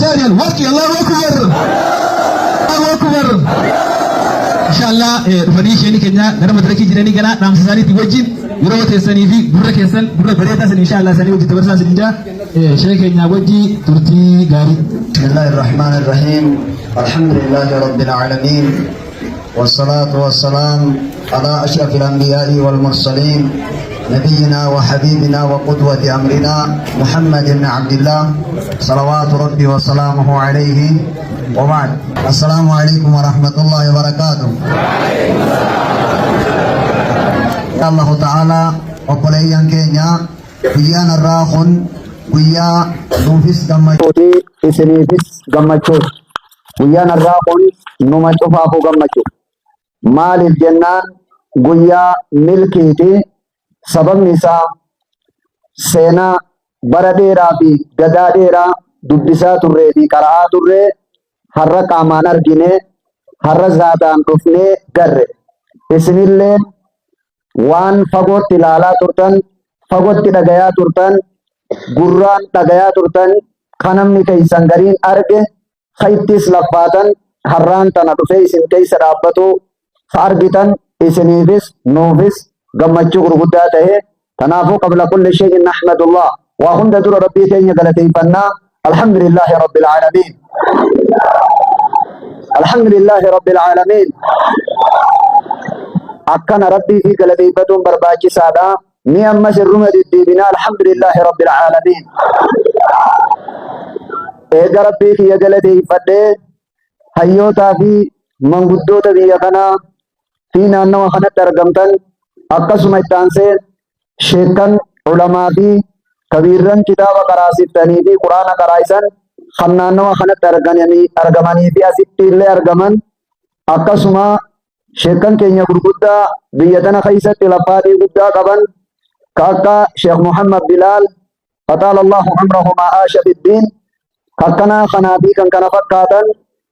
Saari Al-Waqi. Allahu Akbar. Allahu Akbar. Inshallah dhufanii isheen keenya gara madarakii jiranii gara dhaamsa isaaniitti wajjin yeroo teessanii fi gurra keessan gurra bareedaa san inshallah isaanii wajjin dabarsaa isin jaa ishee keenya wajji turtii gaarii. بسم الله الرحمن الرحيم، الحمد لله رب العالمين، والصلاة والسلام على أشرف الأنبياء والمرسلين، نبينا وحبيبنا وقدوة أمرنا محمد بن عبد الله، صلوات ربي وسلامه عليه، وبعد، السلام عليكم ورحمة الله وبركاته. الله تعالى obboleeyyan keenya, guyyaan har'aa kun guyyaa nuufis gammachuuti, isiniifis gammachuuti. Guyyaan har'aa kun numa cufaafuu gammachuu. Maaliif jennaan, guyyaa milkiiti. Sababni isaa seenaa bara dheeraa fi gadaa dheeraa dubbisaa turree fi qara'aa turree har'a qaamaan argine, har'a zaataan dhufnee garre. Isinillee waan fagootti ilaalaa turtan, fagootti dhagayaa turtan, gurraan dhagayaa turtan, kan namni keessan gariin arge, ka ittis laffaatan, har'aan tana dhufee isin keessa dhaabbatu ka argitan, isiniifis nuufis gammachuu gurguddaa ta'e. Kanaafuu قبل كل شيء نحمد الله. Waa hunda dura Rabbii keenya galateeffannaa. الحمد لله رب العالمين، الحمد لله رب العالمين. Akkana Rabbii fi galateeffatuun barbaachisaadha. Ni ammas irruma deddeebinaa, الحمد لله رب العالمين. Eega Rabbii kiyya galateeffadhee, hayyootaa fi manguddoota biyya kanaa fi naannawa kanatti argamtan, akkasuma itti aansee sheekkan ulamaa fi kabiirran kitaaba qaraasiftanii fi Quraana qaraa'isan kan naannawa kanatti argamanii fi asitti illee argaman, akkasuma sheekkan keenya gurguddaa biyya tana keessatti laffaatii guddaa qaban ka akka Sheekh Muhammad Bilaal، أطال الله عمره ما عاش في الدين، akkanaa kanaa fi kan kana fakkaatan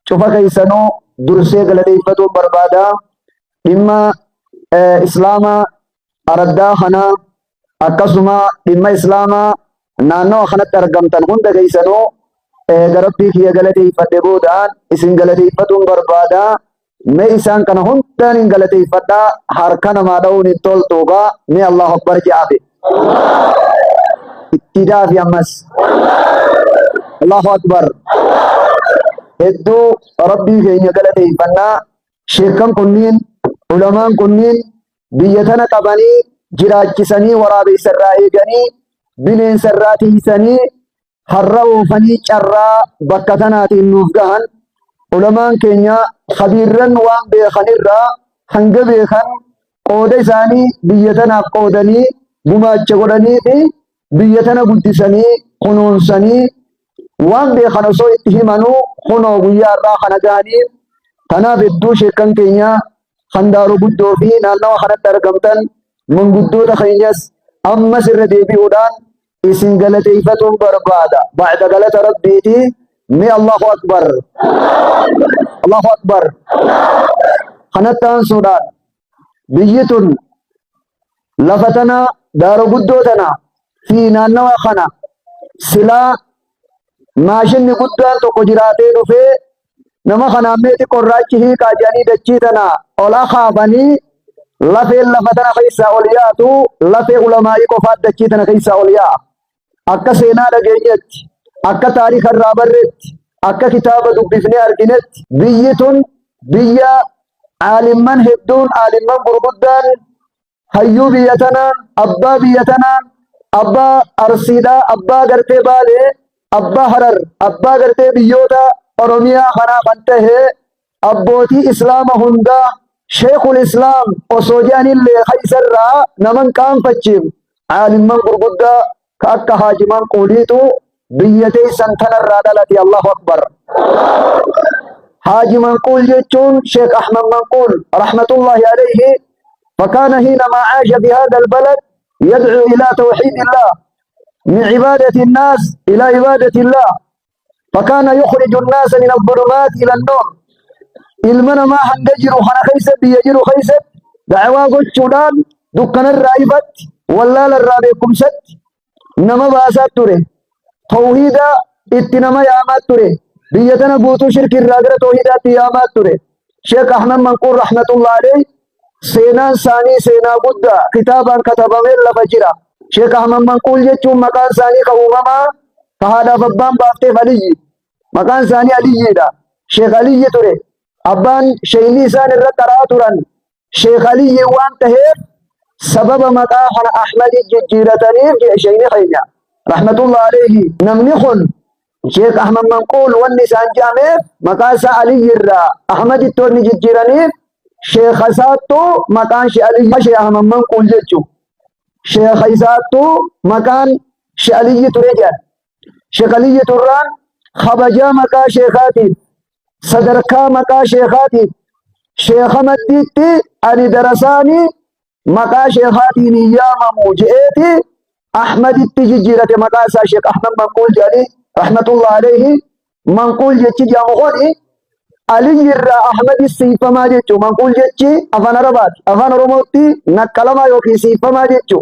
cufa keessanuu dursee galateeffatuun barbaada. Dhimma Islaamaa araddaa kanaa, akkasuma dhimma Islaamaa naannawa kanatti argamtan hunda keessanuu, eega Rabbii kiyya galateeffadhe boodaan isin galateeffatuun barbaada. Mee isaan kana hundaan hin galateeffadhaa, harka namaa dha'uun hin toltuugaa. Mee الله أكبر je'aafe. Itti daafi ammas. الله أكبر. Hedduu Rabbii keenya galateeffannaa. Sheekkan kunniin, ulamaan kunniin biyya tana qabanii jiraachisanii, waraabessa irraa eeganii, bineensa irraa tiisanii, har'a oofanii carraa bakka tanaatiin nuuf gahan. Ulamaan keenya kabiirran waan beekanirraa hanga beekan qooda isaanii biyya tanaaf qoodanii, gumaacha godhanii fi biyya tana guddisanii kunuunsanii, waan beekan osoo itti himanuu kunoo guyyaa har'aa kana gahanii. Kanaaf hedduu sheekkan keenya handaaroo guddoo fi naannawa kanatti argamtan, manguddoota keenyas ammas irra deebi'uudhaan isin galateeffatuun barbaada. Ba'da galata Rabbiiti. Mee الله أكبر. الله أكبر. Kanatti aansuudhaan biyyi tun lafa tana, daara guddoo tana fi naannawa kana silaa maashinni guddaan tokko jiraatee dhufee nama kanaan mee xiqqoo irraa hiiqaa jedhanii dachii tana ol akaafanii, lafeen lafa tana keessaa ol yaatu lafee ulamaa'ii qofaat dachii tana keessaa ol yaa'a. Akka seenaa dhageenyetti, akka taarika irraa barreetti, akka kitaaba dubbifnee arginetti, biyyi tun biyya aalimman hedduun, aalimman gurguddaan, hayyuu biyya tanaa, abbaa biyya tanaa, abbaa Arsiidhaa, abbaa gartee Baalee, abbaa Harar, abbaa gartee biyyoota Oromiyaa kanaa kan tahe, abbootii Islaama hundaa, Sheekul Islaam osoo jedhanillee isarraa naman qaanfachiif, aalimman gurguddaa ka akka Haajiman Quuliitu biyya teessan tanarraa dhalate. الله أكبر. Haaji Manquul jechuun Sheekh Ahmad Manquul رحمة الله عليه. فكان حينما عاش في هذا البلد يدعو إلى توحيد الله، من عبادة الناس إلى عبادة الله، فكان يخرج الناس من الظلمات إلى النور. Ilma namaa hanga jiru kana keessa, biyya jiru keessatti da'awaa gochuudhaan dukkanarraa ifatti, wallaala irraa beekumsatti nama baasaa ture. Tawhiida Itti nama yaamaa ture. Biyya tana guutuu shirki irraa gara toohidaatti yaamaa ture. Sheekh Ahmad Manquur rahmatullahi alayhi seenaan isaanii seenaa guddaa kitaabaan katabamee lafa jira. Sheekh Ahmad Manquul jechuun maqaan isaanii ka uumamaa ka haadhaaf abbaan baafteef Aliyyi. Maqaan isaanii Aliyyiidha. Sheekh Aliyyi ture. Abbaan sheeyni isaan irra qaraa turan Sheekh Aliyyi waan taheef sababa maqaa kana Ahmadi jijjiirataniif jedhe sheeyni keenya. Rahmatullah alayhi. Namni kun Sheekh Ahmad Manquul wanni isaan jedhameef maqaa isaa Aliyyi irraa Ahmaditti wanni jijjiiraniif sheekha isaattu maqaan Sheekh Aliyyi Sheekh Ahmad Manquul jechuudha. Sheekha isaattu maqaan Sheekh Aliyyi ture jedhan. Sheekh Aliyyi turraan kabajaa maqaa sheekhaatiif sadarkaa maqaa sheekhaatiif sheekha maddiitti ani darasaanii maqaa sheekhaatiin hin yaamamu je'eeti Ahmaditti jijjiirate maqaa isaa Sheekh Ahmad Manquul jedhanii rahmatullah alayhi. Manquul jechi jedhamu kuni Aliyyi irraa Ahmadi siifamaa jechuu. Manquul jechi afaan Arabaati, afaan Oromootti naqqalamaa yookiin siifamaa jechuu.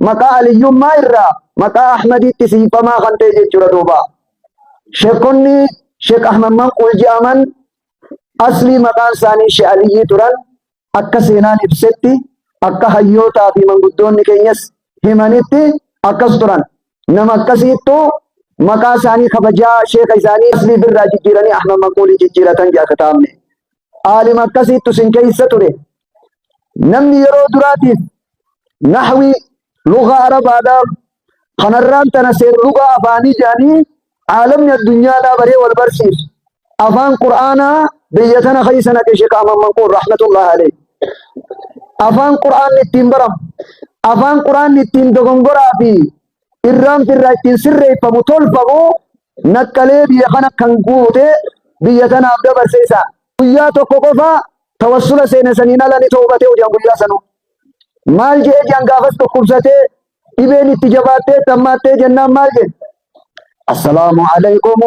Maqaa Aliyyummaa irraa maqaa Ahmaditti siifamaa kan ta'e jechuudha. Duuba sheekonni Sheekh Ahmad Manquul jedhaman aslii maqaan isaanii Sheekh Aliyyii turan. Akka seenaan ibsetti, akka hayyootaa fi manguddoonni keenyas himanitti akkas turan. Nama akkasiittu maqaa isaanii kabajaa sheeka isaanii aslii birraa jijjiiranii Ahmad Manquulii jijjiiratan jedha kitaabni. Aalima akkasiittu sin keessa ture. Namni yeroo duraatiif nahwii lugaa Arabaadhaa kanarraan tana seer lugaa afaanii jedhanii aalamni addunyaadhaa baree wal barsiisu. Afaan Qur'aanaa biyya tana keessa naqe Sheekh Ahmad Manquur rahmatullahi alayhi. Afaan Qur'aanni ittiin baramu, afaan Qur'aanni ittiin dogongoraa fi irraan firraa ittiin sirreeffamu tolfamu naqqalee biyya kana kan guute biyya tanaaf dabarse isa. Guyyaa tokko qofa tawassula seene, saniin ala ni toobatee hojaan guyyaa sanuu. Maal jedhee jedhan? Gaafas dhukkubsatee dhibeen itti jabaattee tammaattee jennaan maal jedhe? Assalaamu alaykum,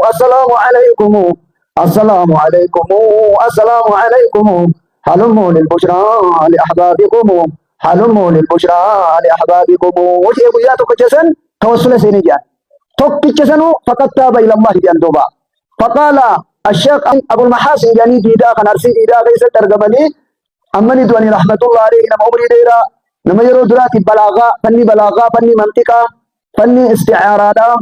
assalaamu alaykum, assalaamu alaykum, assalaamu alaykum, halummu lil bushraa li ahbaabikum, halummu lil bushraa li ahbaabikum jedhee guyyaa tokkicha san tawassula seenee jedhan. Tokkicha sanuu faqad taaba ila Allahi jedhan duuba. Faqaala Asheekh Abul Mahaasin jedhanii diidaa kan Arsii diidaa keessatti argamanii amma ni du'anii rahmatullah alayhi. Nama umrii dheeraa, nama yeroo duraati balaagaa, fanni balaagaa, fanni mantiqaa, fanni isti'aaraadhaa,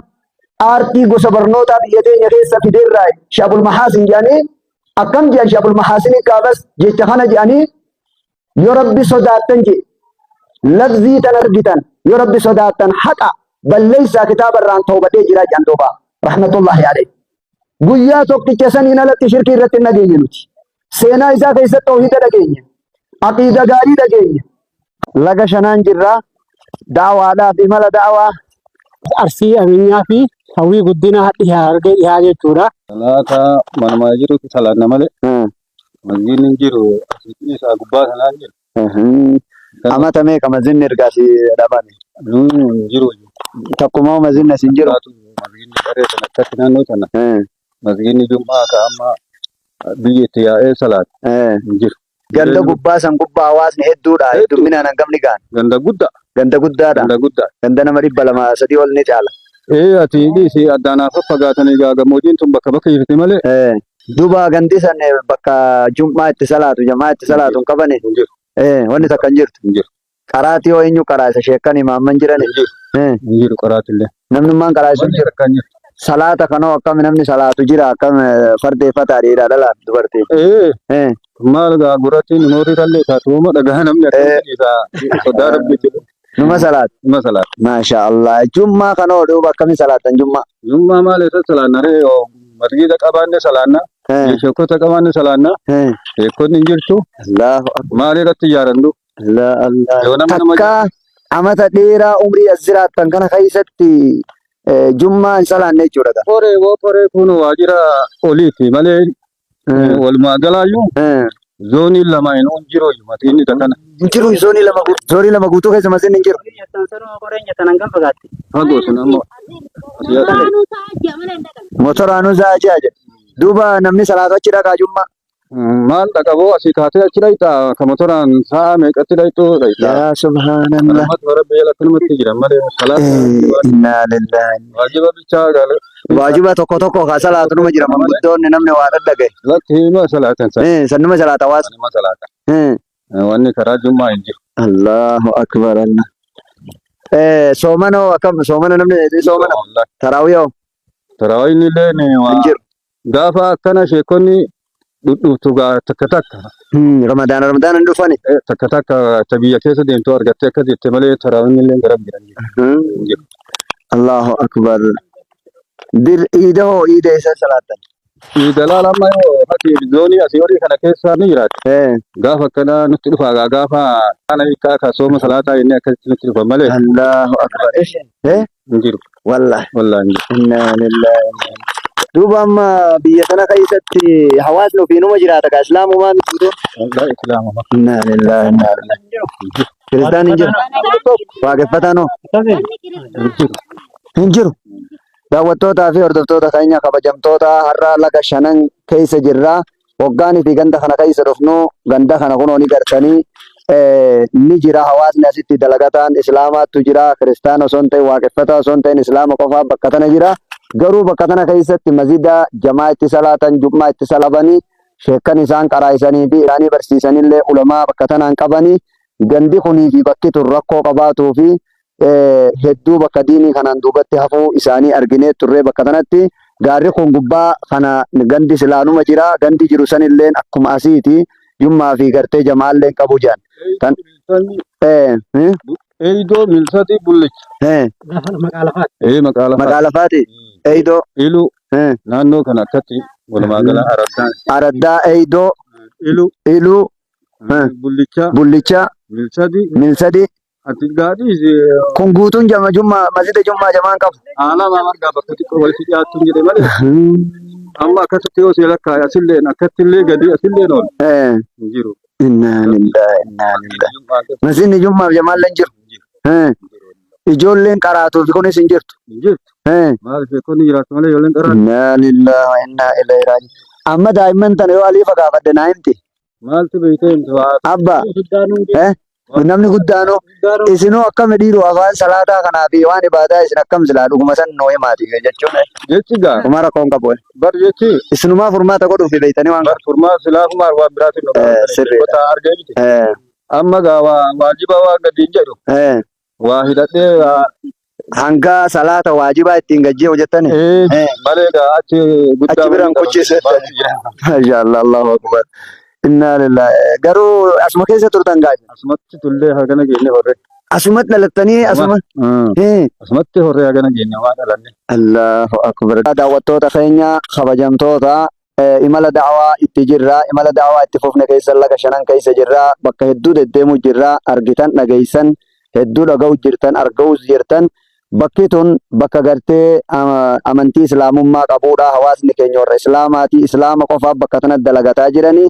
aartii gosa barnootaa biyya teenya keessa fideerraa Sheekh Abul Mahaasin jedhanii akkam jedhan. Sheekh Abul Mahaasin gaafas jecha kana jedhanii: yoo Rabbi sodaattan jedhe, lafzii tan argitan, yoo Rabbi sodaattan haqa balleessaa, kitaaba irraan tawbatee jira jedhan duuba rahmatullahi alayhi. Guyyaa tokkicha saniin alatti shirkii irratti hin dhageenye nuti. Seenaa isaa keessatti tawhiida dhageenye. Aqiida gaarii dhageenye. Laga shanaan jirra. Da'waadhaaf imala da'waa. Arsii Aminyaa fi hawwii guddina dhihaa argee dhihaa jechuudha. Salaata manuma jirutti salaanna malee masgiidni hin jiru, asitti isaa gubbaa sanaa hin jiru. Amata meeqa mazinni ergaa si dhabame? Nuun hin jiru. Takkumaa mazinni as hin jiru. Masgiidni qaree sana akkatti naannoo sana masgiidni Jum'aa ka amma biyyi itti yaa'ee salaatu hin jiru. Ganda gubbaa san gubbaa hawaasni hedduudha. Hedduminaan hangamni ga'an? Ganda guddaa. Ganda guddaadha. Ganda guddaa. Ganda nama 200 300 ol ni caala. Ee, ati dhiisi, addaanaaf fagaatanii gaa gammoojjiin tun bakka bakka jirti malee. Duuba gandi san bakka Jum'aa itti salaatu, jamaa itti salaatu hin qabani. Hin jiru. Wanni takka hin jirtu. Hin jiru. Qaraatii hoo eenyu qaraasa? Sheekkan imaamman jiran? Hin jiru. Hin jiru qaraatillee. Namnummaan qaraasu hin Wanni jiru. takka hin jiru. Salaata kanoo akkam namni salaatu jira? Akkam fardeeffataa dhiiraa dhalaan dubartiin? Ee, maal gaa gurrattiin mootii tallee taatuuma dhagaa namni akkamitti isaa sodaa Rabbiiti. Numa salaatu. Numa salaata. Maasha Allah. Jummaa kanoo duuba akkami salaatan jummaa? Jummaa maal isa salaanna ree? Yoo masgiida qabaanne salaanna. Sheekota qabaanne salaanna. Sheekonni hin jirtu. Allahu akbar. Maal irratti ijaarannu? Allah Allah. Yoo nama Takka amata dheeraa umrii as jiraattan kana keessatti jummaa hin salaanne jechuudha. Gaa. Qoree woo qoree kun waajjira oliiti malee walumaa galaayyuu zoonii lama hin jiru masgiidni kana. Hin jiru zoonii 2 guutuu keessa masgiidni hin jiru. Fagoo sun ammoo asii asii. Motoraanuu sa'a 6 jedha. Duuba namni salaatu achi dhaqaa jummaa? Maal dhaqaboo, asii kaatee achi dhaqxaa ka motoraan sa'a meeqatti dhaqxuu dhaqxaa. Yaa subhaanallah. Kanumatti bara biyya akkanumatti jiran malee salaata Innaa lillahi. Waajiba bichaa Waajiba tokko tokko ka salaatu numa jira manguddoonni namni waa dhadhagaye. Lakki hima salaatan san. San numa salaata hawaasa. Numa salaata. Wanni karaa jummaa hin jiru. Allahu akbar Allah. Soomana hoo akkam soomana namni ni soomana Wallahi. taraawii hoo Taraawiin illee ni hin waa jiru. gaafa akkana sheekonni dhudhuftu gaa takka takka. Ramadaana ramadaana hin dhufani. Takka takka ta biyya keessa deemtu argattee akka jette malee taraawiin illee gara jiran hin jiru. Allahu akbar. Bir iida hoo iida isa salaatan. Iidalaal amma yoo fakkiif zoonii asii olii kana keessa ni jiraate. Gaafa akkanaa nutti dhufa gaa gaafa kana hiikaa ka sooma salaataa inni akkasitti nutti dhufa malee Allahu akbar. Hin jiru. Wallahi. Wallahi hin jiru. Inna lillahi. Duuba amma biyya tana keessatti hawaasni ofiinuma jiraata kaa islaamumaa miti guutuu. Wallahi islaamuma. Inna lillahi inna ilaihi. Kiristaan hin jiru. Waaqeffataan hoo? Hin jiru. Hin jiru. Daawwattootaa fi hordoftoota keenya kabajamtoota har'a laga shanan keessa jirra. Hoggaanii fi ganda kana keessa dhufnu ganda kana kunoo ni gartanii ni jira hawaasni asitti dalagataan islaamaattu jira kiristaana osoo hin ta'in waaqeffataa osoo hin ta'in islaama qofaa bakka tana jira. Garuu bakka tana keessatti masjida jamaa itti salaatan jummaa itti salabanii sheekkan isaan qaraayisanii fi isaanii barsiisanillee ulamaa bakka tanaan qabanii gandi kunii fi bakki tun rakkoo qabaatuu fi hedduu bakka diinii kanaan duubatti hafuu isaanii arginee turree bakka tanatti gaarri kun gubbaa kana gandi silaanuma jira gandi jiru sanilleen akkuma asiiti jummaa fi gartee jamaalleen qabu jedhan tan Eidoo milsati bullicha. Maqaa lafaati. Ee maqaa lafaati. Maqaa lafaati eidoo. Iluu naannoo kana akkatti walumaa gala araddaan. Araddaa eidoo. Iluu. Iluu. Bullicha. Bullicha. Milsadi. Milsadi. Ati gaadhi Kun guutuun jama jummaa masjida jummaa jamaan qabu. Aanaa margaa bakka xiqqoo walitti dhiyaattu hin jedhe malee. Amma akkasitti yoo si lakkaa'e asilleen akkattillee gadi asilleen ol hin jiru. Innaa lillahi innaa lillahi. Masjidni jummaaf jamaallee hin jiru. Ijoolleen qaraatuuf kunis hin jirtu. Hin jirtu. Maal sheekonni jiraatu malee ijoolleen qaraatu. Innaa lillahi wa innaa ilayhi raaji'uun. Amma daa'imman tana yoo aliifa gaafadhe naa himti. Maaltu beektee himtu haa. Abba. Eh? Namni guddaanoo isinoo akkami dhiiroo afaan salaataa kanaa fi waan ibaadaa isin akkam silaa dhuguma san nuu himaati jechuun Jechi gaa homaa rakkoon qabu. bar jechi Isinumaa furmaata godhuuf beektanii waan bar furmaa silaafumaa waan biraatiin nu Sirriidha. Kota argee miti. Amma gaa waa waajiba waan gadi hin jedhu. Waa hidhadhee waa Hanga salaata waajibaa ittiin gajjee hojjettani. Ee malee gaa achi guddaa Achi biraan kuchise. Masha Allah Allahu Akbar. Inna lillahi. Garuu asuma keessa turtan gaafa. Asumatti tullee hagana geenne horre. Asumatti dhalattanii asuma. Asumatti horree hagana geenne waa dhalanne. Allahu Akbar. Daawwattoota keenya kabajamtoota imala da'awaa itti jirra. Imala da'awaa itti fufne keessa laga shanan keessa jirra. Bakka hedduu deddeemu jirra. Argitan dhageessan hedduu dhaga'u jirtan arga'us jirtan. Bakki tun bakka gartee amantii islaamummaa qabuudha. Hawaasni keenya warra islaamaati. Islaama qofaaf bakka tanatti dalagataa jirani.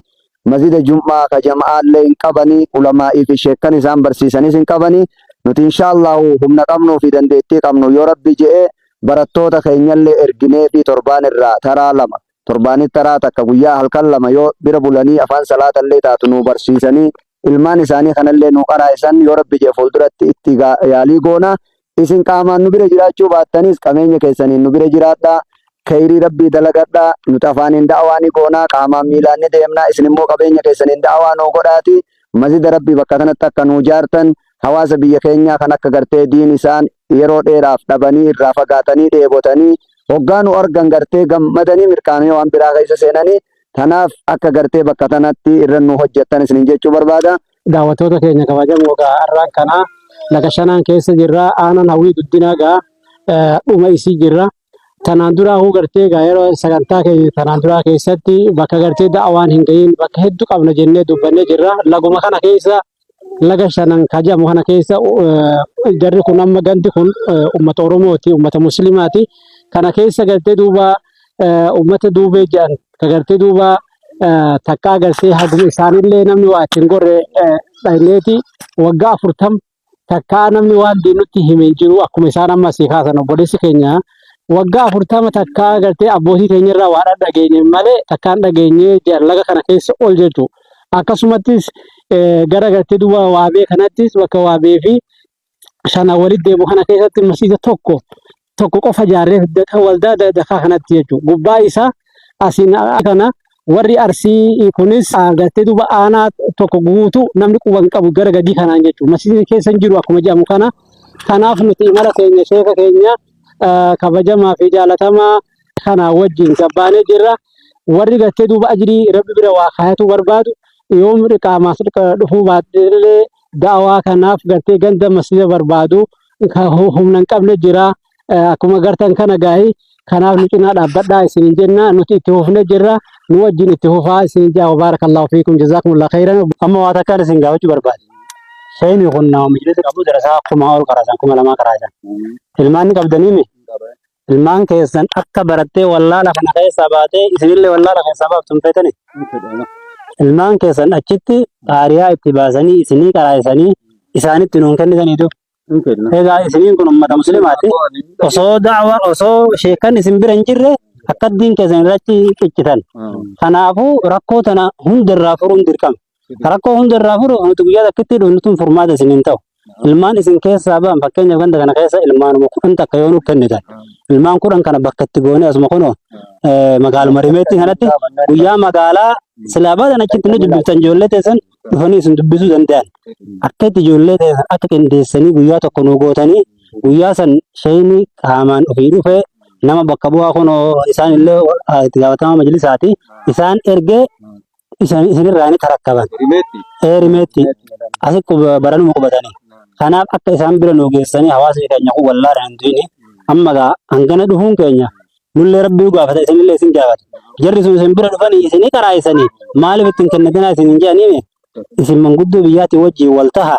Masjida jum'aa ka jama'aallee hin qabani. Ulamaa'ii fi sheekkan isaan barsiisanis hin qabani. Nuti inshaallahu humna qabnuu fi dandeettii qabnu yoo Rabbi je'e barattoota keenyallee ergineefii torbaan irraa taraa 2, torbaanitti taraa takka, guyyaa halkan 2 yoo bira bulanii afaan salaatallee taatu nuu barsiisanii ilmaan isaanii kanallee nuu qaraa'isan yoo Rabbi je'e fuulduratti itti yaalii goona. Isin qaamaan nu bira jiraachuu baattanis qabeenya keessaniin nu bira jiraadhaa. Kheyrii Rabbii dalagadhaa. Nuti afaaniin da'awaa ni goona, qaamaan miilaan ni deemna. Isin immoo qabeenya keessaniin da'awaa nuu godhaati. Masjida Rabbii bakka tanatti akka nuu jaartan hawaasa biyya keenyaa kan akka gartee diin isaan yeroo dheeraaf dhabanii irraa fagaatanii dheebotanii hoggaa nu argan gartee gammadanii mirqaananii waan biraa keessa seenanii tanaaf akka gartee bakka tanatti irra nu hojjettan isinin jechuu barbaada. Daawwattoota keenya kabajamoo gaa har'aan kana laga shanaan keessa jirra aanaan hawwii guddinaa gaa dhuma isii jirra. Tanaan duraa hoo gartee gaa yeroo sagantaa keenya tanaan duraa keessatti bakka gartee da'awaan hin gahiin bakka hedduu qabna jennee dubbannee jirra. Laguma kana keessa laga shanan ka jedhamu kana keessa jarri kun amma gandi kun ummata Oromooti, ummata Muslimaati. Kana keessa gartee duuba ummata duubee jedhan ka gartee duuba takkaa gartee haguma isaanillee namni waa ittiin gorre dhayneeti waggaa 40 takkaa namni waan diinutti hime hin jiru akkuma isaan amma asii kaasan obboleessi keenya waggaa 40 takkaa gartee abbootii teenya irraa waa dhageenye malee takkaan dhageenye laga kana keessa ol jechuudha. Akkasumattis gara gartee duuba waabee kanattis bakka waabee fi shana walitti deemu kana keessatti masiida tokko Tokko qofa ijaarree waldaa dakaa kanatti jechuudha. Gubbaa isaa asiin kana warri Arsii kunis gartee duuba aanaa tokko guutuu namni quba hin qabu gara gadii kanaan jechuudha. Masjiidni keessa hin jiru akkuma jedhamu kana. Kanaaf nuti imala keenya sheeka keenya kabajamaa fi jaalatamaa kanaa wajjin gabbaanee jirra. Warri gartee duuba ajrii rabbi bira waa kaayatuu barbaadu yoom qaamaas dhufuu baattellee da'awaa kanaaf gartee ganda masjiida barbaadu humna hin qabne jira. Akkuma gartan kana gaayi kanaaf nu cinaa dhaabbadhaa isinin jenna nuti itti fufne jirra nu wajjin itti fufaa isinin jaa barakallahu fiikum jazakumullahu khairan. Amma waa takkaan isin gaafachuu barbaade. Sheeyni kun nama majlisa qabu darasaa 1000 ol qaraasan 2000 qaraasan. Ilmaan ni qabdanii mi? Ilmaan keessan akka barattee wallaala kana keessaa baatee isinillee wallaala keessaa baaftu hin feetani? Ilmaan keessan achitti qaariyaa itti baasanii isinii qaraasanii isaanitti nuun kennitaniitu. Egaa isiniin kun ummata muslimaati. Osoo da'wa osoo sheekan isin bira hin jirre akka diin keessan irratti ciccitan. Kanaafuu rakkoo tana hundarraa furuun dirqama. Rakkoo hundarraa furuuf nuti guyyaa takkitti dhufnu tun furmaata isin hin ta'u. Ilmaan isin keessaa ba'an fakkeenyaaf ganda kana keessa ilmaanuma 10 takka yoo nuuf kennitan. Ilmaan 10 kana bakka itti goonee asuma kunoo magaaluma Rimeetti kanatti guyyaa magaalaa silaa baadan achitti nu dubbiftan ijoollee teessan dhufanii isin dubbisuu danda'an. Akka itti ijoollee teessan akka qindeessanii guyyaa tokko nu gootanii guyyaa san sheeyni qaamaan ofii dhufee nama bakka bu'aa kunoo isaan illee itti gaafatamaa majlisaati isaan ergee isinirraa ni tarakkaban. Rimeetti. Ee rimeetti asi baranuma qubatanii. Kanaaf akka isaan bira nu geessanii hawaasni keenya kun wallaadhaan hin du'ini. Amma gaa hangana dhufuun keenya nullee rabbii gaafata isinillee isin gaafata. Jarri sun isin bira dhufanii isinii qaraa'isanii maaliif ittiin kennatinaa isin hin jedhanii isin manguddoo biyyaatii wajjin wal taha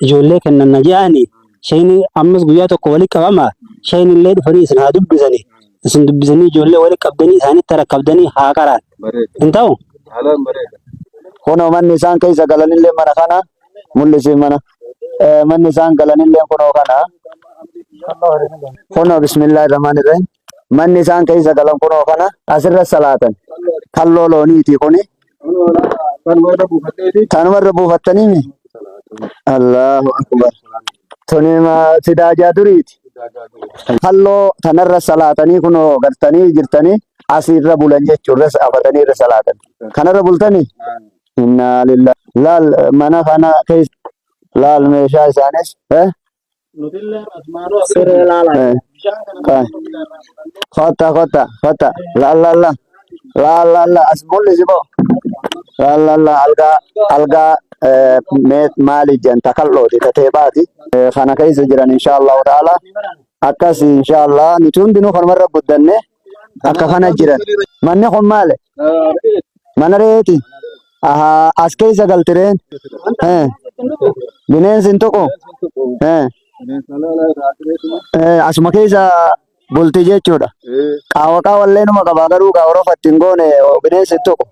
ijoollee kennanna jedhanii sheeyni ammas guyyaa tokko walitti qabama sheeyni illee dhufanii isin haa dubbisanii isin dubbisanii ijoollee walitti qabdanii isaanitti rakkabdanii haa qaraan. Bareeda. Hin ta'u? Haalaan bareeda. Kunoo manni isaan keessa galanillee mana kana mul'isi mana. Manni isaan galanillee kunoo kana. Kunoo bismillaahi rahmaani rahiim. Manni isaan keessa galan kunoo kana asirra salaatan. Kalloo looniiti kuni. Kanuma irra buufatteeti. Tanuma irra buufattanii mi? Allahu akbar. Tuni sidaajaa duriiti. Kalloo tanarra salaatanii kunoo gartanii jirtanii asirra bulan jechuun irra afatanii irra salaatan. Kanarra bultanii? Innaa lillahi. Laal mana kana keessa laal meeshaa isaanis. Eh? Siree laala. Eh. Kotta kotta kotta. Laal laal laal. Laal laal laal. As mul'isi boo. Laal laal laal. Algaa algaa eh, maali jedhan takallooti tateebaati. Kana keessa jiran insha Allahu ta'ala. Akkas insha Allah nuti hundinuu kanumarra guddanne akka kana jiran. Manni kun maali? Mana re'eeti. Ahaa, as keessa galti re'een. Eh, Bineensi hin tuqu. Eh, eh, asuma keessa bulti jechuudha. Qaawa qaawallee numa qaba garuu qaawa rofa ittiin goone bineensi hin tuqu.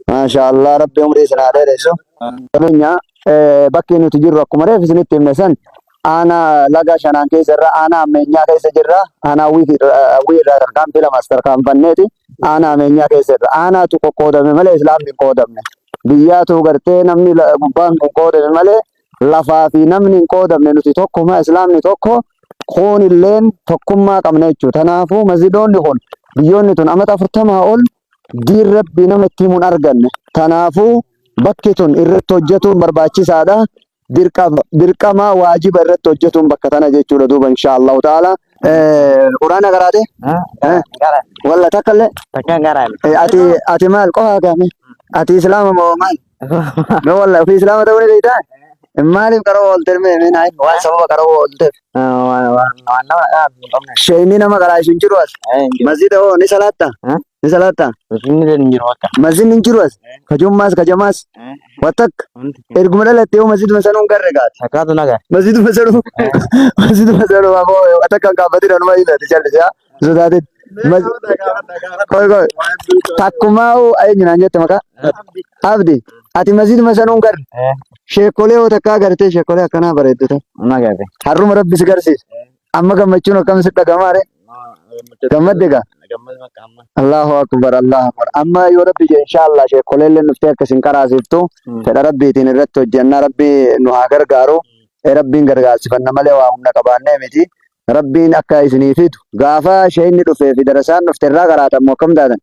Maasha Allah rabbi umrii isin haa dheeressu. Qabeenya bakki nuti jirru akkuma reef isinitti himne san aanaa laga shanaan keessa irra aanaa ammeenyaa keessa jirra. Aanaa hawwii irraa tarkaanfii lamas tarkaanfanneeti aanaa ammeenyaa keessa irra. Aanaatu qoqqoodame malee islaamni hin qoodamne. Biyyaatu gartee namni gubbaan kun qoodame malee lafaa fi namni hin qoodamne nuti tokkuma islaamni tokko kuun illeen tokkummaa qabna jechuudha. Kanaafuu masjidoonni kun biyyoonni tun amata 40 ol diin rabbii nama itti himuun arganne. Kanaafuu bakki tun irratti hojjetuun barbaachisaadha. Dirqama waajiba irratti hojjetuun bakka tana jechuudha duuba insha Allahu ta'ala. Quraana qaraate? Walla takka illee? Ati ati maal qofa gaame? Ati islaama moo maal? Mee walla ofii islaama ta'uu ni beektaa? Maaliif qaroo oolte mee mee naa himi waan sababa qaroo oolteef? Waan nama dhaabu hin qabne. Sheeyni nama qaraa'isu hin jiru as. Masjida hoo ni salaatta? Ni salaatta? Masjidni hin jiru akka. Masjidni hin jiru as. Kajummaas kajamaas. Wattakka. Erguma dhalatte yoo masjiduma sanuu hin garre gaate. Takkaatu nagaa. Masjiduma sanuu masjiduma sanuu ammoo wattakka hin kaabbatin anuma ilaati callisaa sodaatin. Qoy qoy. Takkumaa'u eenyu naan jette maqaa? Abdi. Ati masjiduma sanuu hin garre. Sheekolee yoo takkaa gartee sheekolee akkanaa bareeddu ta'e. Nagaate. Har'uma rabbi si garsiisa. Amma gammachuun akkam si dhaga'amaa ree? Gammadde gaa? Allahu akbar Allahu akbar. Amma yoo rabbi jedhe inshallah sheekolee illee dhuftee akka isin qaraasiftu fedha rabbiitiin irratti hojjenna rabbi nu haa gargaaru. Rabbiin gargaarsifanna malee waa humna qabaannee miti. Rabbiin akka isinii fidu gaafa sheeyni dhufee fi darasaan dhufte irraa qaraatan moo akkam taatan?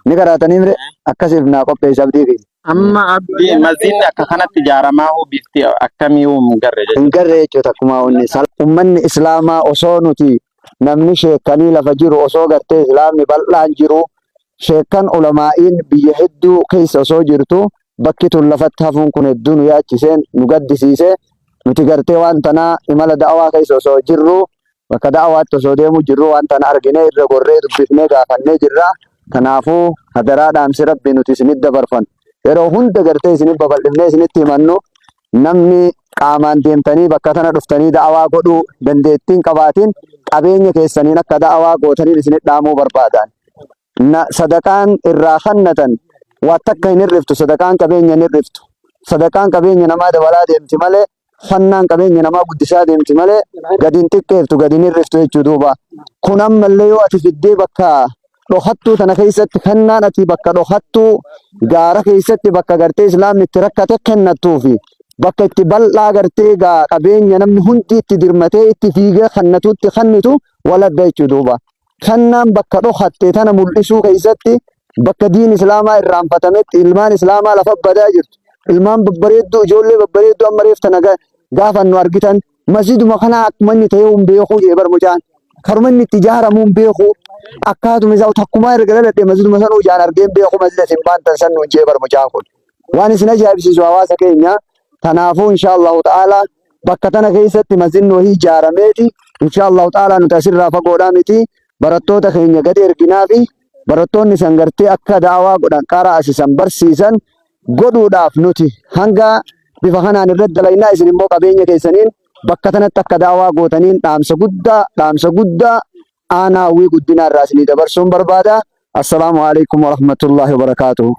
Ni qaraatanii mire akkasiif naa qopheessa abdii kiyya. Amma abdii masjiidni akka kanatti ijaaramaa hoo bifti akkamii hoo hin garre jechuudha. Hin garre jechuudha takkumaa wanni. Ummanni Islaamaa osoo nuti namni sheekkanii lafa jiru osoo gartee Islaamni bal'aan jiru sheekkan ulamaa'iin biyya hedduu keessa osoo jirtu bakki tun lafatti hafuun kun hedduu nu yaachiseen nu gaddisiise. Nuti gartee waan tanaa imala da'awaa keessa osoo jirru bakka da'awaatti osoo deemuu jirru waan tana arginee irra gorree dubbifnee gaafannee jirra. Kanaafuu hadaraa dhaamsi Rabbii nuti isinit dabarfannu yeroo hunda gartee isinit babal'ifnee isinitti himannu namni qaamaan deemtanii bakka tana dhuftanii da'awaa godhuu dandeettiin qabaatiin qabeenya keessaniin akka da'awaa gootaniin isinit dhaamuu barbaadaan. Na sadaqaan irraa kannatan waa takka hin hir'iftu sadaqaan qabeenya hin hir'iftu. Sadaqaan qabeenya namaa dabalaa deemti malee fannaan qabeenya namaa guddisaa deemti malee gadi hin xiqqeeftu gadi hin hir'iftu jechuu duuba. Kun ammallee yoo ati fiddee bakka dhokattuu tana keessatti kennaan ati bakka dhokattuu gaara keessatti bakka gartee islaamni itti rakkate kennattuu fi bakka itti bal'aa gartee gaa qabeenya namni hundi itti dirmatee itti fiigee kennatutti kennitu waladda jechuu duuba. Kennaan bakka dhokatte tana mul'isuu keessatti bakka diin islaamaa irraanfatametti ilmaan islaamaa lafa badaa jirtu ilmaan babbareedduu ijoollee babbareedduu amma reef tana gaafa nu argitan masjiduma kana akkuma inni ta'ee hin beekuu jee bar mucaan karuma inni itti ijaaramuu hin beekuu akkaatuma isaa takkumaa erga dhaladhe masjiduma sanuu ijaan argee hin beeku masjida isin baantan san nuun jee bar mucaan kun waan isin ajaa'ibsiisu hawaasa keenya tanaafuu insha Allahu ta'ala bakka tana keessatti masjidni wahii ijaarameeti insha Allahu ta'ala nuti asirraa fagoodhaa miti barattoota keenya gadi erginaa fi barattoonni san gartee akka da'awaa godhan qara'asisan barsiisan godhuudhaaf nuti hanga bifa kanaan irratti dalagnaa isin immoo qabeenya keessaniin bakka tanatti akka da'awaa gootaniin dhaamsa guddaa dhaamsa guddaa aanaa hawwii guddinaa irraa isinii dabarsuun barbaada. Assalaamu alaikum warahmatullaahi wabarakaatuhu.